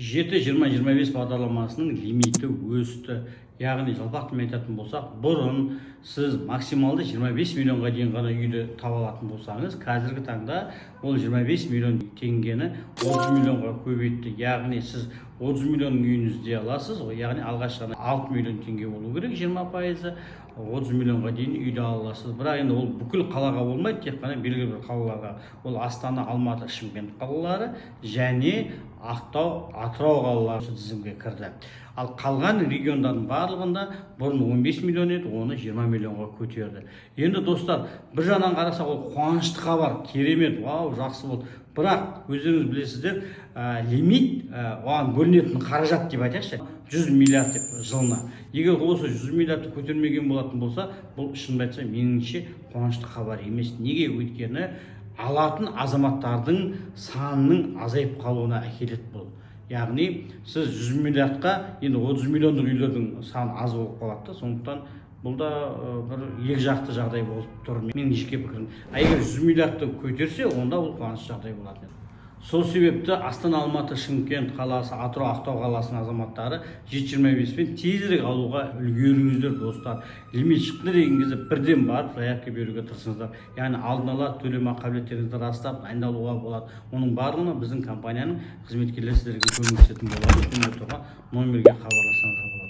7-20-25 бағдарламасының лимиті өсті. Яғни, жалпақ тілмен айтатын болсақ, бұрын сіз максималды 25 миллионға дейін ғана үйді таба алатын болсаңыз, қазіргі таңда ол 25 миллион теңгені 30 миллионға көбейтті. Яғни, сіз 30 миллионның үйін іздей аласыз ғой. Яғни, алғашқы 6 миллион теңге болу керек, 20%-ы, 30 миллионға дейін үйді ала аласыз. Бірақ енді ол бүкіл қалаға болмайды, тек қана белгілі бір қалаларға. Ол Астана, Алматы, Шымкент қалалары және Ақтау, Атырау қалалары осы тізімге кірді. Ал қалған региондардың барлығында бұрын 15 миллион еді, оны 20 миллионға көтерді. Енді, достар, бір жағынан қарасақ, ол қуанышты хабар, керемет, вау, жақсы болды. Бірақ өздеріңіз білесіздер, лимит, оған бөлінетін қаражат деп айтайықшы, 100 миллиард деп жылына. Егер осы 100 миллиардты көтермеген болатын болса, бұл, шынымды айтсам, меніңше, қуанышты хабар емес. Неге? Өйткені алатын азаматтардың санының азайып қалуына әкеледі бұл. Яғни, сіз 100 миллиардқа енді 30 миллиондық үйлердің саны аз болып қалады да. Сондықтан бұл да бір екі жақты жағдай болып тұр, менің жеке пікірім. А егер 100 миллиардты көтерсе, онда ол қуанышты жағдай болатын еді. Сол себепті Астана, Алматы, Шымкент қаласы, Атырау, Ақтау қаласының азаматтары 7-25-пен тезірек алуға үлгеріңіздер, достар. Лимит шықты деген кезде бірден барып заявка беруге тырысыңыздар. Яғни, алдын ала төлемақы қабілеттеріңізді растап, дайындалуға болады. Оның барлығына біздің компанияның қызметкерлері сіздерге көмектесетін болады. Төменде тұрған номерге хабарлассаңыздар болады.